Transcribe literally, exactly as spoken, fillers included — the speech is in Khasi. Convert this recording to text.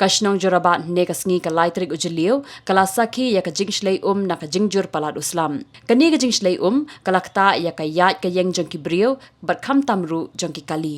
Ka shnong Jorabat hynne ka sngi ka lai tarik u Jylliew ka la sakhi ïa ka jingshlei um na ka jingjur palat u slap. Kane ka jingshlei um ka la ktah ïa ka ïaid ka ïeng jong ki briew bad khamtam ruh jong ki kali.